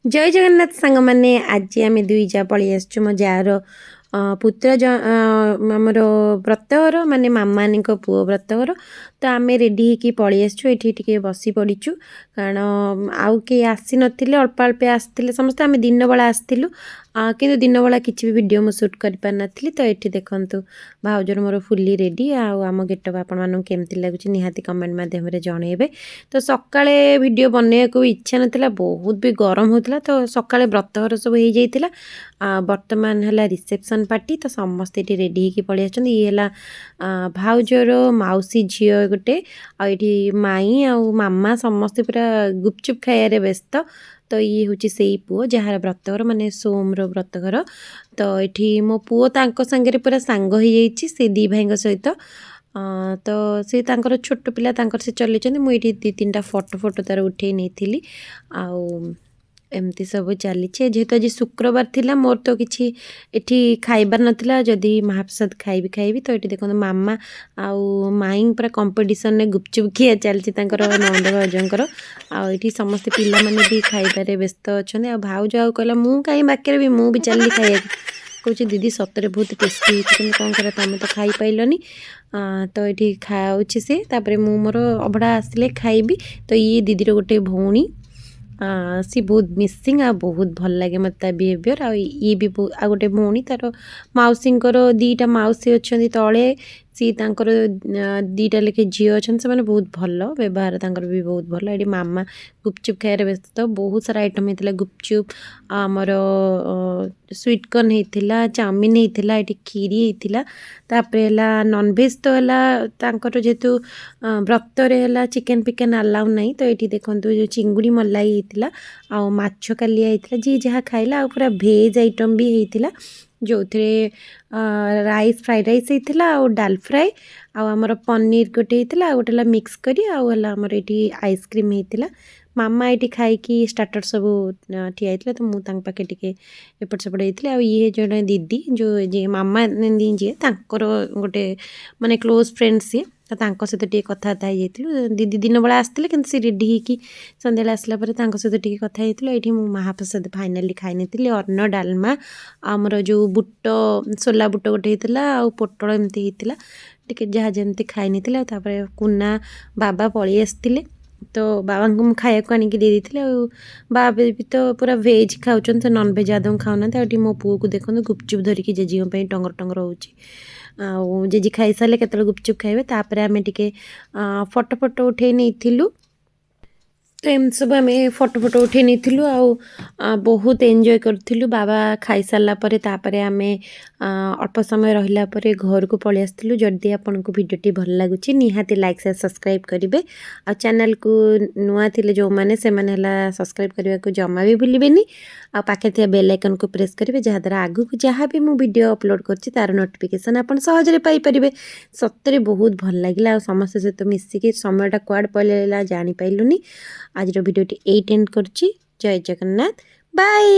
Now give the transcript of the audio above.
ଜୟ ଜଗନ୍ନାଥ ସାଙ୍ଗମାନେ। ଆଜି ଆମେ ଦୁଇ ଯା ପଳେଇ ଆସିଛୁ ମୋ ଯାଆର ପୁତ୍ର ଆମର ବ୍ରତଘର, ମାନେ ମାମାଙ୍କ ପୁଅ ବ୍ରତଘର। ତ ଆମେ ରେଡ଼ି ହେଇକି ପଳେଇ ଆସିଛୁ। ଏଠି ଟିକେ ବସି ପଡ଼ିଛୁ, କାରଣ ଆଉ କେହି ଆସିନଥିଲେ, ଅଳ୍ପ ଅଳ୍ପ ଆସିଥିଲେ ସମସ୍ତେ। ଆମେ ଦିନବେଳା ଆସିଥିଲୁ, କିନ୍ତୁ ଦିନବେଳା କିଛି ବି ଭିଡ଼ିଓ ମୁଁ ସୁଟ୍ କରିପାରିନଥିଲି। ତ ଏଠି ଦେଖନ୍ତୁ, ଭାଉଜର ମୋର ଫୁଲି ରେଡ଼ି। ଆଉ ଆମ ଗେଟଅପ୍ ଆପଣମାନଙ୍କୁ କେମିତି ଲାଗୁଛି, ନିହାତି କମେଣ୍ଟ ମାଧ୍ୟମରେ ଜଣେଇବେ। ତ ସକାଳେ ଭିଡ଼ିଓ ବନେଇବାକୁ ବି ଇଚ୍ଛା ନଥିଲା, ବହୁତ ବି ଗରମ ହେଉଥିଲା। ତ ସକାଳେ ବ୍ରତଘର ସବୁ ହେଇଯାଇଥିଲା। ବର୍ତ୍ତମାନ ହେଲା ରିସେପସନ୍ ପାର୍ଟି। ତ ସମସ୍ତେ ଏଠି ରେଡ଼ି ହେଇକି ପଳେଇ ଆସିଛନ୍ତି। ଇଏ ହେଲା ଭାଉଜର ମାଉସୀ ଝିଅ ଗୋଟେ, ଆଉ ଏଠି ମାଇଁ ଆଉ ମାମା ସମସ୍ତେ ପୁରା ଗୁପଚୁପ୍ ଖାଇବାରେ ବ୍ୟସ୍ତ। ତ ଇଏ ହେଉଛି ସେଇ ପୁଅ ଯାହାର ବ୍ରତଘର, ମାନେ ସୋମର ବ୍ରତଘର। ତ ଏଠି ମୋ ପୁଅ ତାଙ୍କ ସାଙ୍ଗରେ ପୁରା ସାଙ୍ଗ ହେଇଯାଇଛି, ସେ ଦୁଇ ଭାଇଙ୍କ ସହିତ। ତ ସେ ତାଙ୍କର ଛୋଟ ପିଲା, ତାଙ୍କର ସେ ଚଲେଇଛନ୍ତି। ମୁଁ ଏଇଠି ଦୁଇ ତିନିଟା ଫଟୋ ଫଟୋ ତାର ଉଠେଇ ନେଇଥିଲି। ଆଉ ଏମିତି ସବୁ ଚାଲିଛି। ଯେହେତୁ ଆଜି ଶୁକ୍ରବାର ଥିଲା, ମୋର ତ କିଛି ଏଠି ଖାଇବାର ନଥିଲା। ଯଦି ମହାପ୍ରସାଦ ଖାଇବି ଖାଇବି। ତ ଏଠି ଦେଖନ୍ତୁ, ମାମା ଆଉ ମାଇଁ ପୁରା କମ୍ପିଟିସନରେ ଗୁପଚୁପ୍ ଖିଆ ଚାଲିଛି ତାଙ୍କର, ନଣନ୍ଦ ଭାଉଜଙ୍କର। ଆଉ ଏଠି ସମସ୍ତେ ପିଲାମାନେ ବି ଖାଇବାରେ ବ୍ୟସ୍ତ ଅଛନ୍ତି। ଆଉ ଭାଉଜ ଆଉ କହିଲା, ମୁଁ କାହିଁ ବାକିରେ ବି, ମୁଁ ବି ଚାଲିଲି ଖାଇବାକୁ। କହୁଛି, ଦିଦି, ସତରେ ବହୁତ ଟେଷ୍ଟି ହେଇଛି, କିନ୍ତୁ କ'ଣ କରିବା, ତମେ ତ ଖାଇପାରିଲନି। ତ ଏଠି ଖାଉଛି ସେ, ତାପରେ ମୁଁ ମୋର ଅବଢ଼ା ଆସିଲେ ଖାଇବି। ତ ଇଏ ଦିଦିର ଗୋଟେ ଭଉଣୀ, ସିଏ ବହୁତ ମିସିଂ ଆଉ ବହୁତ ଭଲ ଲାଗେ ମୋତେ ତା ବିହେଭିଅର୍। ଆଉ ଇଏ ବି ଆଉ ଗୋଟେ ଭଉଣୀ ତାର, ମାଉସୀଙ୍କର ଦୁଇଟା ମାଉସୀ ଅଛନ୍ତି ତଳେ। ସିଏ ତାଙ୍କର ଦୁଇଟା ଲେଖେ ଝିଅ ଅଛନ୍ତି। ସେମାନେ ବହୁତ ଭଲ ବ୍ୟବହାର, ତାଙ୍କର ବି ବହୁତ ଭଲ। ଏଠି ମାମା ଗୁପଚୁପ୍ ଖାଇବାରେ ବ୍ୟସ୍ତ। ବହୁତ ସାରା ଆଇଟମ୍ ହେଇଥିଲା, ଗୁପଚୁପ୍, ଆମର ସୁଇଟ୍ କର୍ନ ହେଇଥିଲା, ଚାଉମିନ୍ ହେଇଥିଲା, ଏଠି କ୍ଷୀରି ହେଇଥିଲା। ତାପରେ ହେଲା ନନଭେଜ୍ ତ ହେଲା ତାଙ୍କର ଯେହେତୁ ବ୍ରତରେ ହେଲା ଚିକେନ୍ ଫିକେନ୍ ଆଲାଉ ନାହିଁ। ତ ଏଇଠି ଦେଖନ୍ତୁ, ଯେଉଁ ଚିଙ୍ଗୁଡ଼ି ମଲାଇ ହେଇଥିଲା ଆଉ ମାଛ କାଲିଆ ହେଇଥିଲା, ଯିଏ ଯାହା ଖାଇଲା। ଆଉ ପୁରା ଭେଜ୍ ଆଇଟମ୍ ବି ହେଇଥିଲା, ଯେଉଁଥିରେ ରାଇସ୍, ଫ୍ରାଏଡ଼୍ ରାଇସ୍ ହେଇଥିଲା ଆଉ ଡାଲ ଫ୍ରାଏ ଆଉ ଆମର ପନିର ଗୋଟେ ହେଇଥିଲା, ଆଉ ଗୋଟେ ହେଲା ମିକ୍ସ କରି, ଆଉ ହେଲା ଆମର ଏଇଠି ଆଇସ୍କ୍ରିମ୍ ହେଇଥିଲା। ମାମା ଏଇଠି ଖାଇକି ଷ୍ଟାର୍ଟର୍ ସବୁ ଠିଆ ହେଇଥିଲା, ତ ମୁଁ ତାଙ୍କ ପାଖେ ଟିକେ ଏପଟ ସେପଟ ହେଇଥିଲି। ଆଉ ଇଏ ଜଣେ ଦିଦି, ଯେଉଁ ଯିଏ ମାମା ଯିଏ, ତାଙ୍କର ଗୋଟେ ମାନେ କ୍ଲୋଜ୍ ଫ୍ରେଣ୍ଡ ସିଏ। ତ ତାଙ୍କ ସହିତ ଟିକେ କଥାବାର୍ତ୍ତା ହେଇଯାଇଥିଲୁ। ଦିଦି ଦିନବେଳା ଆସିଥିଲେ, କିନ୍ତୁ ସେ ରେଡ଼ି ହେଇକି ସନ୍ଧ୍ୟାବେଳେ ଆସିଲା ପରେ ତାଙ୍କ ସହିତ ଟିକେ କଥା ହେଇଥିଲୁ। ଏଇଠି ମୁଁ ମହାପ୍ରସାଦ ଫାଇନାଲି ଖାଇ ନେଇଥିଲି। ଅନ୍ନ, ଡାଲମା, ଆମର ଯେଉଁ ବୁଟ, ସୋଲା ବୁଟ ଗୋଟେ ହେଇଥିଲା ଆଉ ପୋଟଳ ଏମିତି ହେଇଥିଲା। ଟିକେ ଯାହା ଯେମିତି ଖାଇ ନେଇଥିଲି। ଆଉ ତାପରେ କୁନା ବାବା ପଳେଇ ଆସିଥିଲେ, ତ ବାବାଙ୍କୁ ମୁଁ ଖାଇବାକୁ ଆଣିକି ଦେଇ ଦେଇଥିଲି। ଆଉ ବାବା ବି ତ ପୁରା ଭେଜ୍ ଖାଉଛନ୍ତି, ସେ ନନଭେଜ୍ ଆଦୌ ଖାଉନାହାନ୍ତି। ଆଉ ଏଠି ମୋ ପୁଅକୁ ଦେଖନ୍ତୁ, ଗୁପଚୁପ୍ ଧରିକି ଜେଜିଙ୍କ ପାଇଁ ଟଙ୍ଗର ଟଙ୍ଗର ହେଉଛି। ଆଉ ଜେଜି ଖାଇସାରିଲେ କେତେବେଳେ ଗୁପଚୁପ୍ ଖାଇବେ। ତାପରେ ଆମେ ଟିକେ ଫଟୋ ଫଟୋ ଉଠେଇ ନେଇଥିଲୁ। ତ ଏମିତି ସବୁ ଆମେ ଫଟୋ ଫଟୋ ଉଠେଇ ନେଇଥିଲୁ ଆଉ ବହୁତ ଏନ୍ଜୟ କରିଥିଲୁ। ବାବା ଖାଇସାରିଲା ପରେ ତାପରେ ଆମେ ଅଳ୍ପ ସମୟ ରହିଲା ପରେ ଘରକୁ ପଳେଇ ଆସିଥିଲୁ। ଯଦି ଆପଣଙ୍କୁ ଭିଡ଼ିଓଟି ଭଲ ଲାଗୁଛି, ନିହାତି ଲାଇକ୍, ସେୟାର, ସବସ୍କ୍ରାଇବ୍ କରିବେ। ଆଉ ଚ୍ୟାନେଲକୁ ନୂଆ ଥିଲେ ଯେଉଁମାନେ, ସେମାନେ ହେଲା ସବସ୍କ୍ରାଇବ୍ କରିବାକୁ ଜମା ବି ଭୁଲିବେନି। ଆଉ ପାଖରେ ଥିବା ବେଲ୍ ଆଇକନ୍କୁ ପ୍ରେସ୍ କରିବେ, ଯାହାଦ୍ୱାରା ଆଗକୁ ଯାହା ବି ମୁଁ ଭିଡ଼ିଓ ଅପଲୋଡ଼ କରୁଛି, ତା'ର ନୋଟିଫିକେସନ୍ ଆପଣ ସହଜରେ ପାଇପାରିବେ। ସତରେ ବହୁତ ଭଲ ଲାଗିଲା ଆଉ ସମସ୍ତ ସହିତ ମିଶିକି ସମୟଟା କୁଆଡ଼େ ପଳେଇଲା ଜାଣିପାରିଲୁନି। ଆଜିର ଭିଡ଼ିଓଟି ଏଇଠି ଏଣ୍ଡ କରୁଛି। ଜୟ ଜଗନ୍ନାଥ, ବାଏ।